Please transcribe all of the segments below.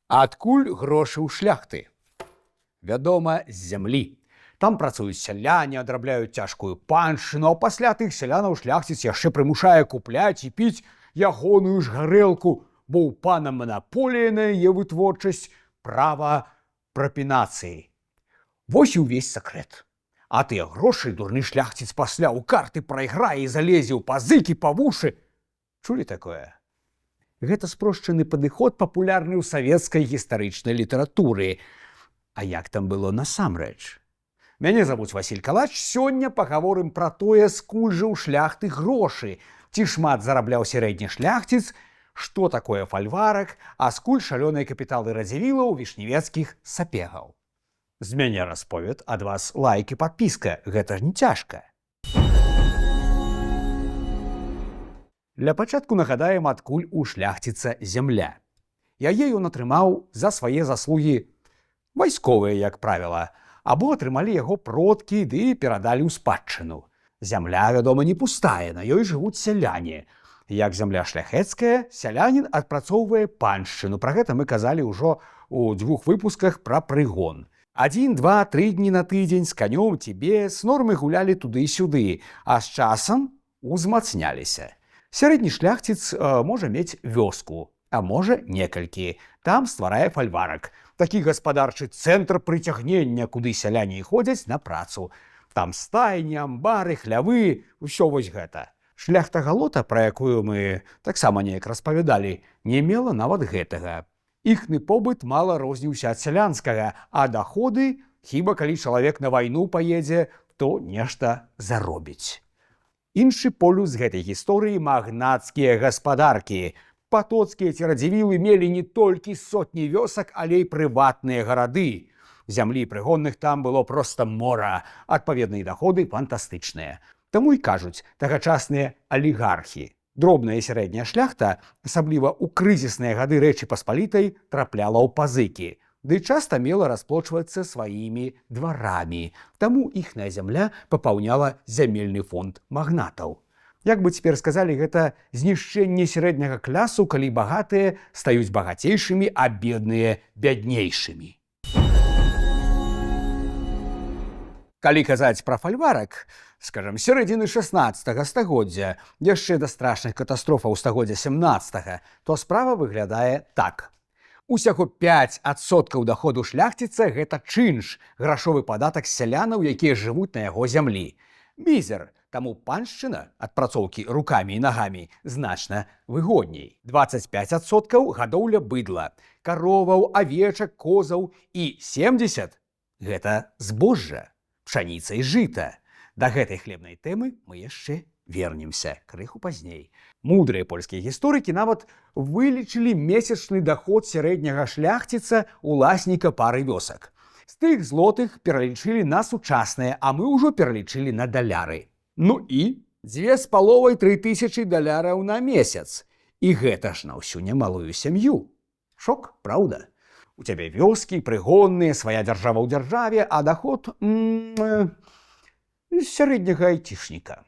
Адкуль грошы ў шляхты? Вядома, з зямлі. Там працуюць сяляне, адрабляюць цяжкую паншчыну, а пасля тых сялянаў шляхціц яшчэ прымушае купляць і піць ягоную ж гарэлку, бо ў пана манаполія на яе вытворчасць, права прапінацыі. Вось і ўвесь сакрэт. А тыя грошы дурны шляхціц пасля ў карты прайграе і залезе ў пазыкі па вушы. Чулі такое? Гэта спрошчаны падыход, папулярны ў савецкай гістарычнай літаратуры. А як там было насамрэч? Мяне завуць Васіль Калач, сёння пагаворым пра тое, скуль жа ў шляхты грошы, ці шмат зарабляў сярэдні шляхціц, што такое фальварак, а скуль шалёныя капіталы Радзівілаў, Вішневецкіх, Сапегаў. З мяне расповед, ад вас лайк і падпіска, гэта ж не цяжка. Для пачатку нагадаем, адкуль у шляхціца зямля. Яе ён атрымаў за свае заслугі вайсковыя, як правіла, або атрымалі яго продкі ды перадалі ў спадчыну. Зямля, вядома, не пустая, на ёй жывуць сяляне. Як зямля шляхецкая, сялянін адпрацоўвае паншчыну. Пра гэта мы казалі ўжо ў дзвюх выпусках пра прыгон. 1, 2, 3 дні на тыдзень з канём ці без нормы гулялі туды-сюды, а з часам узмацняліся. Сярэдні шляхціц можа мець вёску, а можа, некалькі. Там стварае фальварак. Такі гаспадарчы цэнтр прыцягнення, куды сяляне і ходзяць на працу. Там стайні, амбары, хлявы, усё вось гэта. Шляхта галота, пра якую мы таксама неяк распавядалі, не мела нават гэтага. Іхны побыт мала розніўся ад сялянскага, а даходы, хіба калі чалавек на вайну паедзе, то нешта заробіць. Іншы полюс гэтай гісторыі — магнацкія гаспадаркі. Патоцкія ці Радзівілы мелі не толькі сотні вёсак, але і прыватныя гарады. Зямлі прыгонных там было проста мора, адпаведныя даходы фантастычныя. Таму і кажуць: тагачасныя алігархі. Дробная і сярэдняя шляхта, асабліва ў крызісныя гады Рэчы Паспалітай, трапляла ў пазыкі. Ды часта мела расплочвацца сваімі дварамі. Таму іхная зямля папаўняла зямельны фонд магнатаў. Як бы цяпер сказалі, гэта знішчэнне сярэдняга клясу, калі багатыя стаюць багацейшымі, а бедныя бяднейшымі. Калі казаць пра фальварак, скажам, сярэдзіны 16 стагоддзя, яшчэ да страшных катастрофаў стагоддзя 17, то справа выглядае так. Усяго 5% доходу шляхціца гэта чынш, грашовы падатак з сялянаў, якія жывуць на яго зямлі. Мізер, таму паншчына, адпрацоўкі рукамі і нагамі, значна выгодней. 25% гадоўля быдла, кароваў, авечак, козаў, і 70 гэта збожжа, пшаніца і жыта. Да гэтай хлебнай тэмы мы яшчэ вернемся крыху пазней. Мудрыя польскія гісторыкі нават вылічылі месячны даход сярэдняга шляхціца, уласніка пары вёсак. З тых злотых пералічылі на сучасныя, а мы ўжо пералічылі на даляры. Ну і 2,5-3 тысячы даляраў на месяц. І гэта ж на ўсю немалую сям'ю. Шок, праўда? У цябе вёскі, прыгонныя, свая дзяржава ў дзяржаве, а доход сярэдняга айцішніка.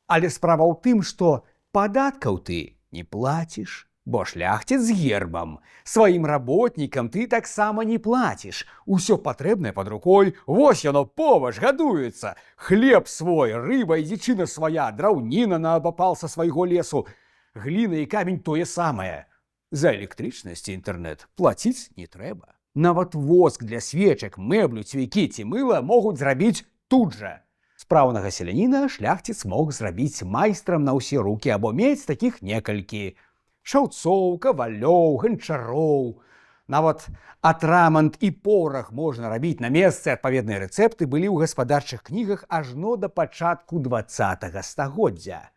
Але справа ў тым, што падаткаў ты не плаціш, бо шляхціц з гербам. Сваім работнікам ты таксама не плаціш. Усё патрэбнае пад рукой, вось яно побач гадуецца. Хлеб свой, рыба і дзічына свая, драўніна наабапал са свайго лесу. Гліна і камень тое самае. За электрычнасць і інтэрнэт плаціць не трэба. Нават воск для свечак, мэблю, цвікі ці мыла могуць зрабіць тут жа. Спраўнага селяніна шляхціц мог зрабіць майстрам на ўсе рукі або мець такіх некалькі. Шаўцоў, кавалёў, ганчароў. Нават атрамант і порах можна рабіць на месцы, адпаведныя рэцэпты былі ў гаспадарчых кнігах ажно да пачатку 20 стагоддзя.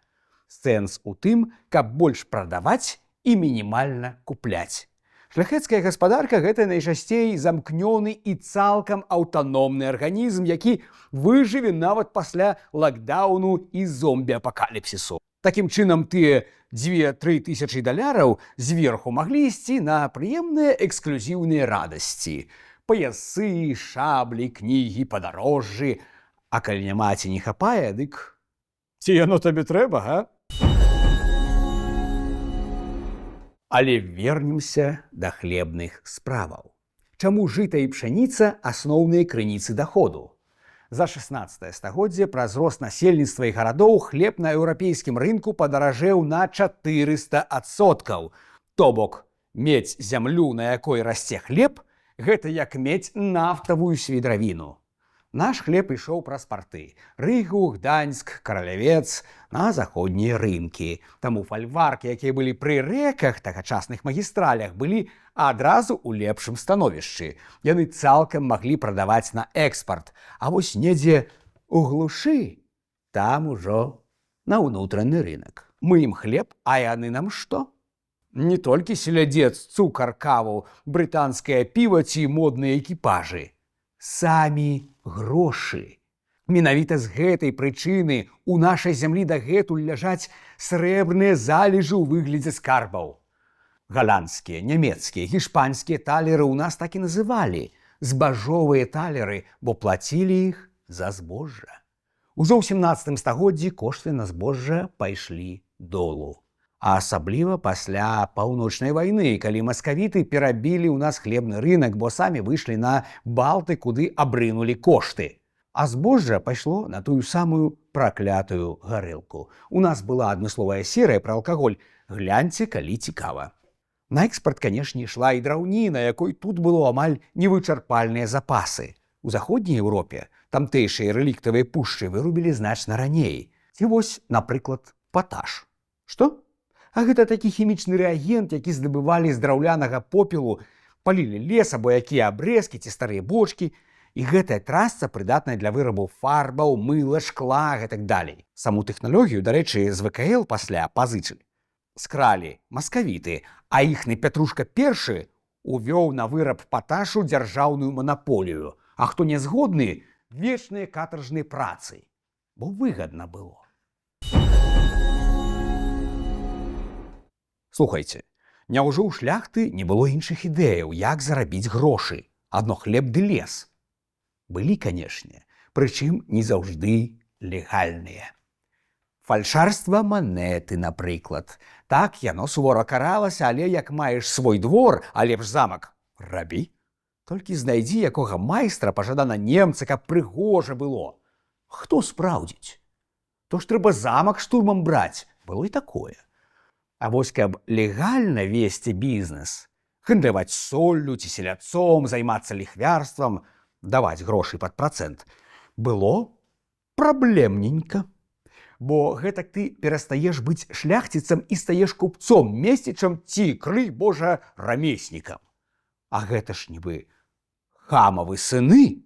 Сэнс у тым, каб больш прадаваць і мінімальна купляць. Шляхецкая гаспадарка — гэта найчасцей замкнёны і цалкам аўтаномны арганізм, які выжыве нават пасля лакдауну і зомбі-апакаліпсісу. Такім чынам, тыя 2-3 тысячы даляраў зверху маглі ісці на прыемныя эксклюзіўныя радасці. Паясы, шаблі, кнігі, падарожжы. А калі няма ці не хапае, дык ці яно табе трэба, га? Але вернемся да хлебных справаў. Чаму жыта і пшаніца асноўныя крыніцы даходу? За 16 стагоддзе праз рост насельніцтва і гарадоў хлеб на еўрапейскім рынку падаражэў на 400%. То бок, мець зямлю, на якой расце хлеб, гэта як мець нафтавую свідравіну. Наш хлеб ішоў праз парты: Рыгу, Гданьск, Каралявец на заходнія рынкі. Таму фальваркі, якія былі пры рэках, тагачасных магістралях, былі адразу ў лепшым становішчы. Яны цалкам маглі прадаваць на экспарт. А вось недзе у глушы там ужо на ўнутраны рынок. Мы ім хлеб, а яны нам што? Не толькі селядзец, цукар, каву, брытанскае піва ці модныя экіпажы. Самі грошы. Менавіта з гэтай прычыны у нашай зямлі дагэтуль ляжаць срэбныя залежы ў выглядзе скарбаў. Галандскія, нямецкія, гішпанскія талеры ў нас так і называлі збажовыя талеры, бо плацілі іх за збожжа. Ужо ў 17 стагоддзі кошты на збожжа пайшлі долу. А асабліва пасля паўночнай вайны, калі маскавіты перабілі ў нас хлебны рынок, бо самі выйшлі на Балты, куды абрынулі кошты. А збожжа пайшло на тую самую праклятую гарэлку. У нас была адмысловая серыя пра алкаголь. Гляньце, калі цікава. На экспарт, канешне, ішла і драўніна, якой тут было амаль невычарпальныя запасы. У заходняй Еўропе тамтэйшыя рэліктавыя пушчы вырубілі значна раней. Ці вось, напрыклад, паташ. Што? А гэта такі хімічны рэагент, які здабывалі з драўлянага попелу, палілі лес або якія абрэзкі ці старыя бочкі. І гэтая трасца прыдатная для вырабу фарбаў, мыла, шкла, гэтак далей. Саму тэхналогію, дарэчы, з ВКЛ пасля пазычылі. Скралі маскавіты, а іхны Пятрушка першы увёў на выраб паташу дзяржаўную манаполію. А хто не згодны, вечныя катаржныя працы. Бо выгадна было. Слухайце, няўжо ў шляхты не было іншых ідэяў, як зарабіць грошы, адно хлеб ды лес. Былі, канешне, прычым не заўжды легальныя. Фальшарства манеты, напрыклад. Так яно сувора каралася, але як маеш свой двор, а лепш замак, рабі. Толькі знайдзі якога майстра, пажадана немца, каб прыгожа было. Хто спраўдзіць? То ж трэба замак штурмам браць, было і такое. А вось каб легальна весці бізнес, гандляваць соллю ці селядцом, займацца ліхвярствам, даваць грошы пад працэнт, было праблемненька. Бо гэтак ты перастаеш быць шляхціцам і стаеш купцом, месцічам ці, крый Божа, рамеснікам. А гэта ж нібы хамавы сыны.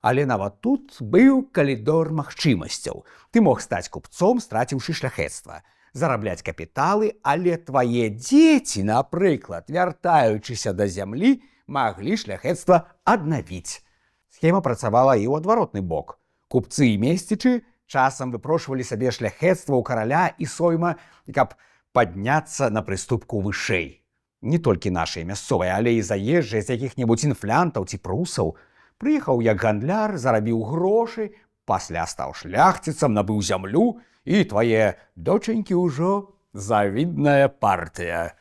Але нават тут быў калідор магчымасцяў. Ты мог стаць купцом, страціўшы шляхецтва, зарабляць капіталы, але твае дзеці, напрыклад, вяртаючыся да зямлі, маглі шляхецтва аднавіць. Схема працавала і ў адваротны бок. Купцы і месцічы часам выпрошвалі сабе шляхецтва ў караля і сойма, каб падняцца на прыступку вышэй. Не толькі нашыя мясцовыя, але і заезджыя з якіх-небудзь інфлянтаў ці прусаў. Прыехаў як гандляр, зарабіў грошы, пасля стаў шляхціцам, набыў зямлю, і твае дочанькі ўжо завідная партыя.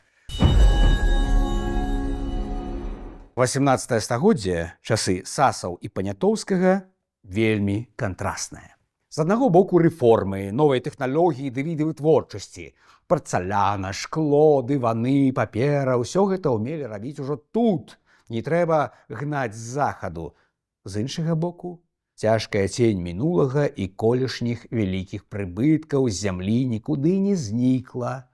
18 стагоддзе, часы Сасаў і Панятоўскага, вельмі кантраснае. З аднаго боку рэформы, новыя тэхналогіі ды віды вытворчасці, парцаляна, шкло, дываны, папера, ўсё гэта ўмелі рабіць ужо тут. Не трэба гнаць з захаду. З іншага боку, цяжкая цень мінулага і колішніх вялікіх прыбыткаў з зямлі нікуды не знікла.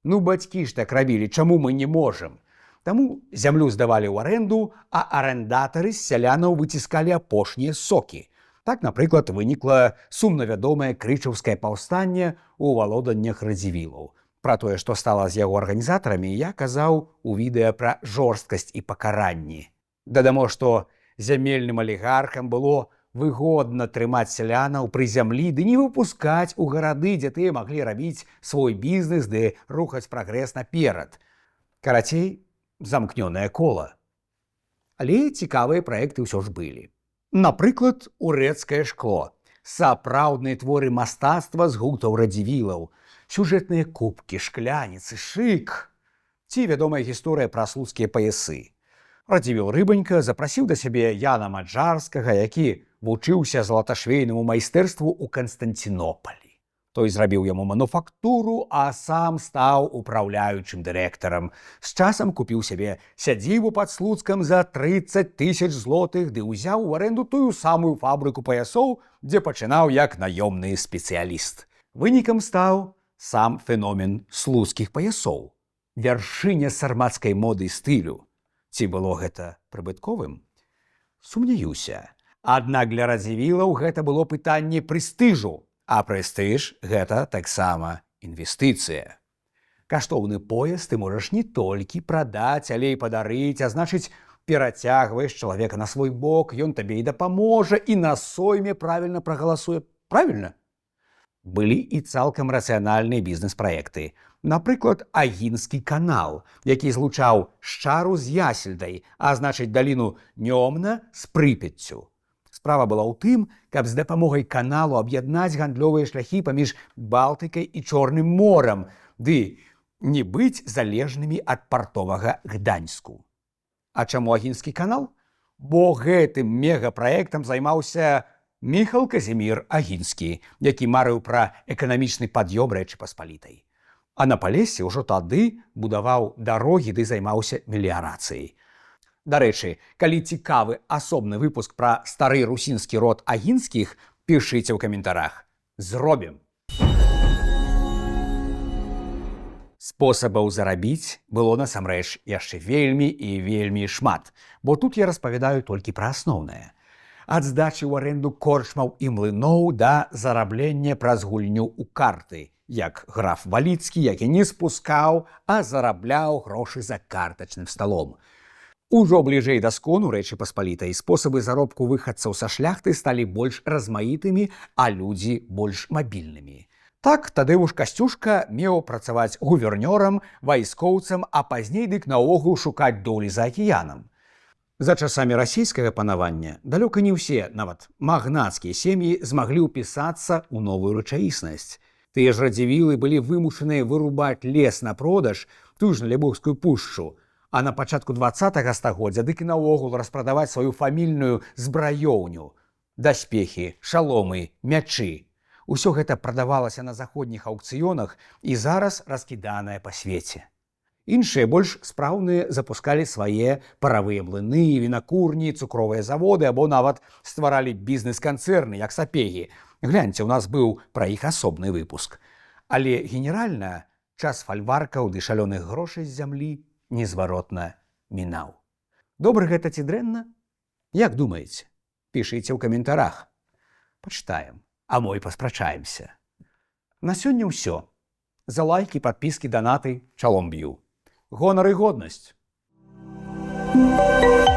Ну, бацькі ж так рабілі, чаму мы не можам? Таму зямлю здавалі ў арэнду, а арендатары з сялянаў выціскалі апошнія сокі. Так, напрыклад, вынікла сумна вядомае крычаўскае паўстанне ў валоданнях Радзівілаў. Пра тое, што стала з яго арганізатарамі, я казаў у відэа пра жорсткасць і пакаранні. Дадамо, што зямельным алігархам было выгодна трымаць сялянаў пры зямлі ды не выпускаць у гарады, дзе тыя маглі рабіць свой бізнес ды рухаць прагрэс наперад. Карацей, замкнёнае кола. Але цікавыя праекты ўсё ж былі. Напрыклад, урэцкае шкло. Сапраўдныя творы мастацтва з гутаў Радзівілаў. Сюжэтныя кубкі, шкляніцы, шык. Ці вядомая гісторыя пра слуцкія паясы. Радзівіл Рыбанька запрасіў да сябе Яна Маджарскага, які вучыўся залаташвейнаму майстэрству ў Канстанцінопалі. Той зрабіў яму мануфактуру, а сам стаў упраўляючым дырэктарам. З часам купіў сябе сядзібу пад Слуцкам за 30 тысяч злотых ды ўзяў у арэнду тую самую фабрыку паясоў, дзе пачынаў як наёмны спецыяліст. Вынікам стаў сам феномен слуцкіх паясоў. Вяршыня сармацкай моды і стылю. Ці было гэта прыбытковым? Сумнеюся. Аднак для Радзівілаў гэта было пытанне прэстыжу, а прэстыж гэта таксама інвестыцыя. Каштоўны пояс ты можаш не толькі прадаць, але і падарыць, а значыць, перацягваеш чалавека на свой бок, ён табе і дапаможа, і на сойме правільна прагаласуе. Правільна? Былі і цалкам рацыянальныя бізнес-праекты. Напрыклад, Агінскі канал, які злучаў Шчару з Ясельдай, а значыць, даліну Нёмна з Прыпяццю. Справа была ў тым, каб з дапамогай каналу аб'яднаць гандлёвыя шляхі паміж Балтыкай і Чорным морам, ды не быць залежнымі ад партовага Гданьску. А чаму Агінскі канал? Бо гэтым мегапраектам займаўся Міхал Казімір Агінскі, які марыў пра эканамічны пад'ём Рэчы Паспалітай. А на Палессі ўжо тады будаваў дарогі ды займаўся меліярацыяй. Дарэчы, калі цікавы асобны выпуск пра стары русінскі род Агінскіх, пішыце ў каментарах. Зробім! Спосабаў зарабіць было насамрэч яшчэ вельмі і вельмі шмат, бо тут я распавядаю толькі пра асноўнае. Ад здачы ў арэнду корчмаў і млыноў да зараблення праз гульню ў карты, як граф Валіцкі, які не спускаў, а зарабляў грошы за картачным сталом. Ужо бліжэй да скону Рэчы Паспалітай спосабы заробку выхадцаў са шляхты сталі больш размаітымі, а людзі больш мабільнымі. Так Тадэвуш Касцюшка меў працаваць гувернёрам, вайскоўцам, а пазней дык наогул шукаць долі за акіянам. За часамі расійскага панавання далёка не ўсе, нават магнацкія сем'і змаглі ўпісацца ў новую рэчаіснасць. Тыя ж Радзівілы былі вымушаныя вырубаць лес на продаж, тую ж Налібоцкую пушчу, а на пачатку 20 стагоддзя дык і наогул распрадаваць сваю фамільную збраёўню. Даспехі, шаломы, мячы. Усё гэта прадавалася на заходніх аўкцыёнах і зараз раскіданае па свеце. Іншыя, больш спраўныя, запускалі свае паравыя млыны, вінакурні, цукровыя заводы або нават стваралі бізнес-канцэрны, як Сапегі. Гляньце, у нас быў пра іх асобны выпуск. Але генеральна час фальваркаў ды шалёных грошай з зямлі незваротна мінаў. Добра гэта ці дрэнна? Як думаеце? Пішыце ў каментарах. Пачытаем, а мо і паспрачаемся. На сёння ўсё. За лайкі, падпіскі, данаты чалом б'ю. Гонар і годнасць. Thank you.